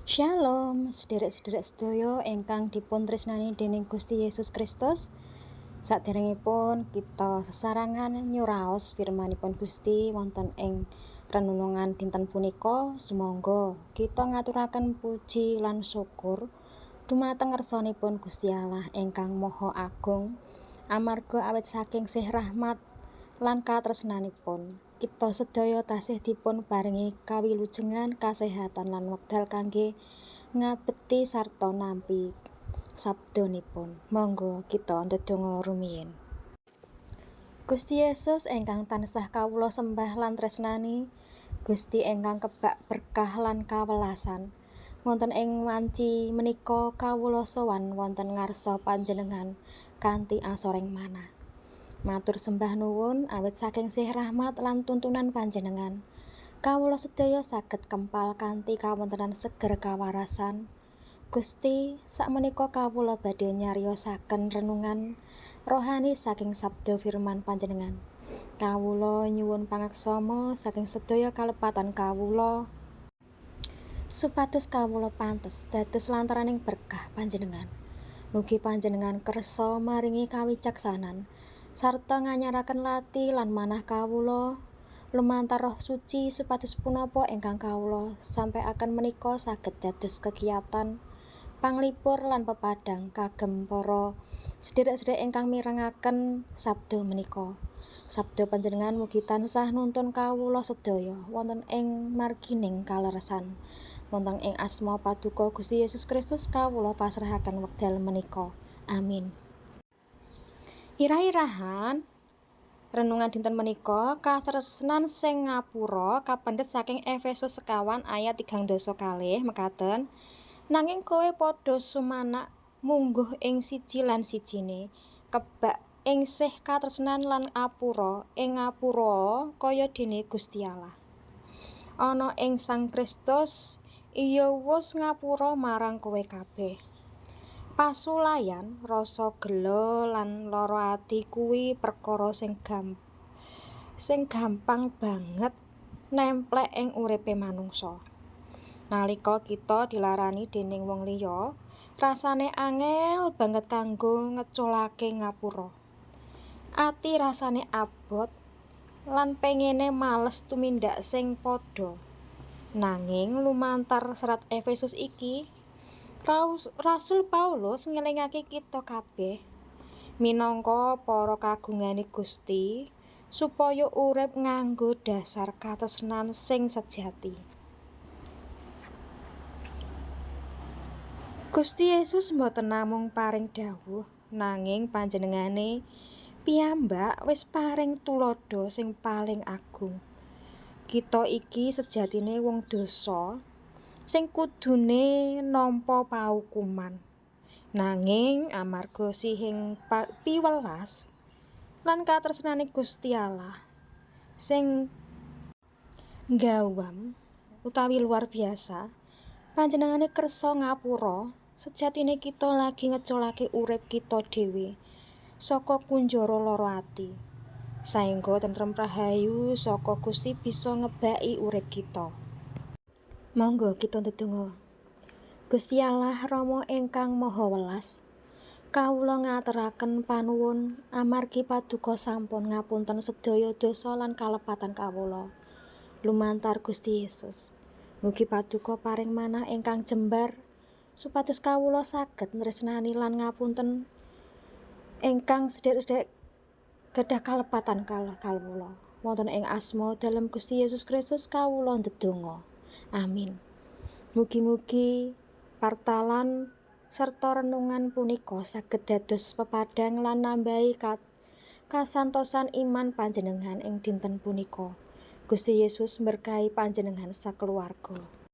Shalom, sederek-sederek sedaya ingkang dipun tresnani dening Gusti Yesus Kristus. Saderengipun kita sesarangan nyuraos firmanipun Gusti wonten ing renungan dinten punika, sumangga kita ngaturaken puji lan syukur dumateng ngersanipun Gusti Allah ingkang Maha Agung, amarga awit saking sih rahmat lan katresnanipun kita sedaya tasih dipun paringi kawilujengan kasehatan lan wekdal kangge ngabekti sarta nampi sabdanipun. Monggo kita ndedonga rumiyin. Gusti Yesus ingkang tansah kawula sembah lan tresnani, Gusti ingkang kebak berkah lan kawelasan, wonten ing wanci menika kawula sowan wonten ngarsa panjenengan kanthi asoring manah. Matur sembah nuwun awit saking sih rahmat lan tuntunan panjenengan, kawula sedaya saged kempal kanthi kawontenan seger kawarasan. Gusti, sakmenika kawula badhe nyariosaken renungan rohani saking sabda firman panjenengan. Kawula nyuwun pangaksama saking sedaya kalepatan kawula, supados kawula pantes dados lantaraning berkah panjenengan. Mugi panjenengan kersa maringi kawicaksanan sarta nganyaraken lati lan manah kawula lumantar Roh Suci, supados punapa ingkang kawula sampaiaken menika saged dados kegiatan panglipur lan pepadang kagem para sederek-sederek ingkang mirengaken sabda menika. Sabda panjenengan mugi tansah nuntun kawula sedaya wonten ing margining kaleresan. Wonten ing asma Paduka Gusti Yesus Kristus kawula pasrahaken wekdal menika. Amin. Irah-irahan renungan dinten menika katresnan sing ngapura kapendhet saking Efesus 4 ayat 32 mekaten, nanging kowe padha sumanak mungguh ing siji lan sijine, kebak ing sih katresnan lan apura ing ngapura kaya dene Gusti Allah. Ana ing Sang Kristus iya wus ngapura marang kowe kabeh. Pasulayan rasa gela lan lara ati kuwi perkara sing gampang banget nemplek ing uripe manungsa. Nalika kita dilarani dening wong liya, rasane angel banget kanggo ngeculake ngapura. Ati rasane abot lan pengene males tumindak sing padha. Nanging lumantar serat Efesus iki, Rasul Paulus ngelingake kita kabeh minangka para kagungane Gusti supaya urip nganggo dasar katresnan sing sejati. Gusti Yesus mboten namung paring dawuh, nanging panjenengane piyambak wis paring tuladha sing paling agung. Kita iki sejatine wong dosa sing kudune nampa paukuman. Nanging amarga sihing piwelas lan katresnane Gusti Allah sing nggawam utawi luar biasa, panjenengane kersa ngapura, sejatine kita lagi ngeculake urip kita dhewe saka kunjara lara ati. Saengga tentrem rahayu saka Gusti bisa ngebaki urip kita. Monggo kita ndedonga. Gusti Allah Rama ingkang Maha Welas, kawula ngaturaken panuwun amargi Paduka sampun ngapunten sedaya dosa lan kalepatan kawula lumantar Gusti Yesus. Mugi Paduka paring manah ingkang jembar supados kawula saged nresnani lan ngapunten ingkang sederek-sederek gadah kalepatan kawula. Wonten ing asma dalem Gusti Yesus Kristus kawula ndedonga. Amin. Mugi-mugi partalan serta renungan punika saged dados pepadang lan nambahi kasantosan iman panjenengan ing dinten punika. Gusti Yesus berkahi panjenengan sakeluarga.